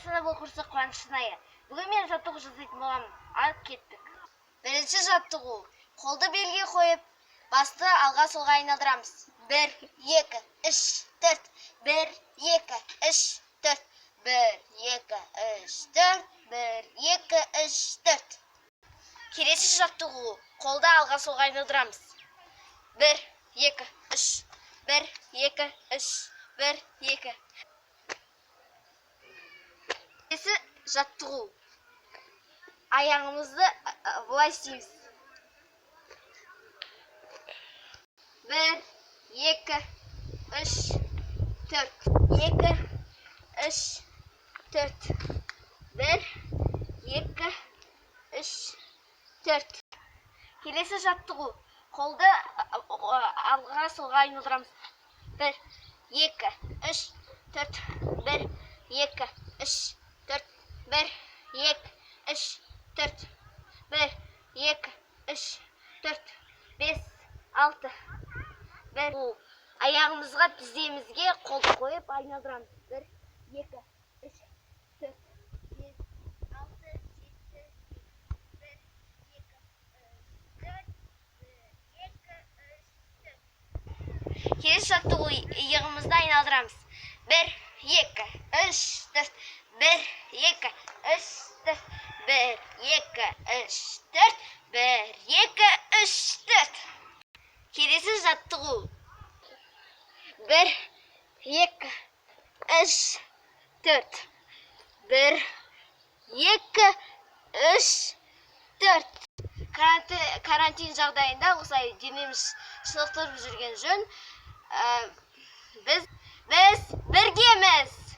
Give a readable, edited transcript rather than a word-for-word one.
Сынып оқушысы Қуаныш Шынайы. Бүгін мен жаттығу жасайтын боламын. Ал кеттік. Бірінші жаттығу. Қолды белге қойып, басты алға солға айналдырамыз. 1 2 3 4 1 2 3 4 1 2 3 4 1 2 3 4. Келесі жаттығу. Қолды алға солға айналдырамыз. 1 2 3 1 2 3 1 2. Келесі жаттығу. Аяғымызды былай істейміз. 1 2 3 4 2 3 4 1 2 3 4. Келесі жаттығу. Қолды алға солға айналдырамыз. 1 2 3 4 1 2 3 4 1 2 3 4 1 2 3 4 5 6 1. Аяғымызға, тіземізге қол қойып айналдырамыз. 1 2 3 4 5 6 7 1 2 3 4 1 2 3 4. Келесі жаттығу, иығымызды айналдырамыз. 1 2 3 4 1 2 3 4 1 2 3 4 1 2 3 4. Келесі жаттығу. 1 2 3 4 1 2 3 4. Карантин жағдайында осылай денеміз шынықтырып жүрген жөн. Біз біргеміз.